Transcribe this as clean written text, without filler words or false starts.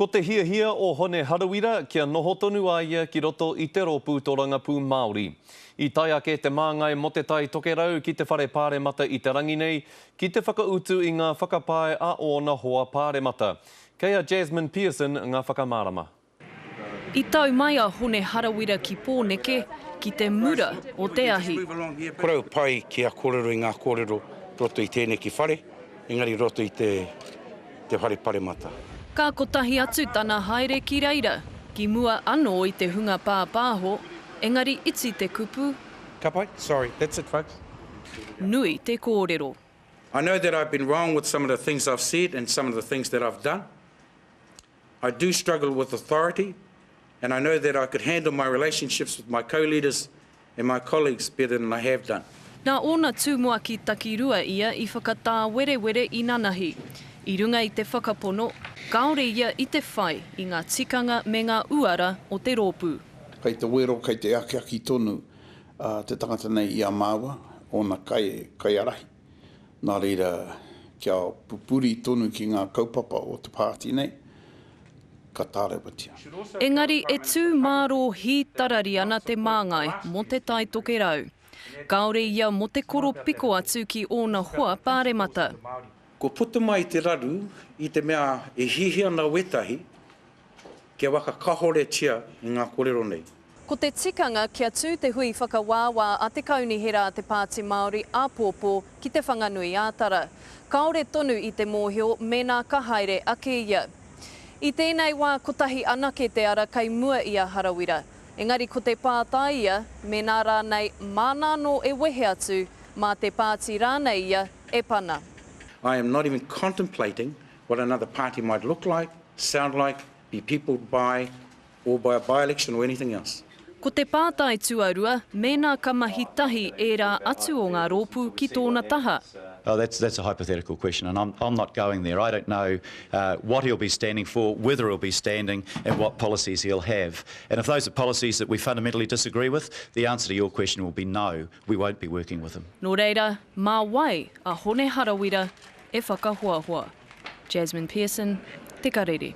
Ko te hiahia o Hone Harawira kia noho tonu a ia ki roto i te Rōpū Torangapū Māori. I tae ake te māngai mō Te Tai Tokerau ki te Whare Pāremata i te rangi nei ki te whakautu i ngā whakapae a ōna hoa pāremata. Kei a Jasmine Pearson ngā whakamārama. I tau mai a Hone Harawira ki Pōneke ki te mura o te ahi. Kore au pai kia kōrero i ngā kōrero roto i tēneki whare, engari roto i te te whare paremata. Ka kotahi atu tana haere ki reira, ki mua anō i te hunga pāpāho, engari iti te kupu. Ka pai? Sorry, that's it folks. Nui te kōrero. I know that I've been wrong with some of the things I've said and some of the things that I've done. I do struggle with authority and I know that I could handle my relationships with my co-leaders and my colleagues better than I have done. Nā ōna tumuaki takirua ia i whakatāwerewere inanahi, i runga i te whakapono, kāore ia i te whai i ngā tikanga me ngā uara o te rōpū. Kei te wero, kei te akiaki tonu te tangata nei i a māua, ōna kaiārahi. Nā reira, kia pupuri tonu ki ngā kaupapa o te pāti nei, ka tārewatia. Engari e tū mārō hītarari ana te māngai mō Te Tai Tokerau. Kāore ia mō te koropiko atu ki ōna hoa pāremata. Kua puta mai te raru i te mea e hiahia ana wetahi kia whakakahoretia i nga korero nei. Ko te tikanga kia tū te hui whakawāwā a te Kaunihera a te Pāti Māori āpōpō ki Te Whanganui-ā-Tara. Kāore tonu i te mōhio mēnā ka haere ake ia. I tēnei wā kotahi anake te ara kei mua i a Harawira. Engari ko te pātai ia, mēnā rānei māna anō e wehe atu, mā te pāti rānei ia e pana. I am not even contemplating what another party might look like, sound like, be peopled by, or by a by-election or anything else. Ko te pātai tuarua, mēnā ka mahi tahi ērā atu o ngā rōpū ki tōna taha. Oh, that's, that's a hypothetical question and I'm, I'm not going there. I don't know uh, what he'll be standing for, whether he'll be standing and what policies he'll have. And if those are policies that we fundamentally disagree with, the answer to your question will be no, we won't be working with him. Nō reira, mā wai a Hone Harawira e whakahoahoa? Jasmine Pearson, Te Karere.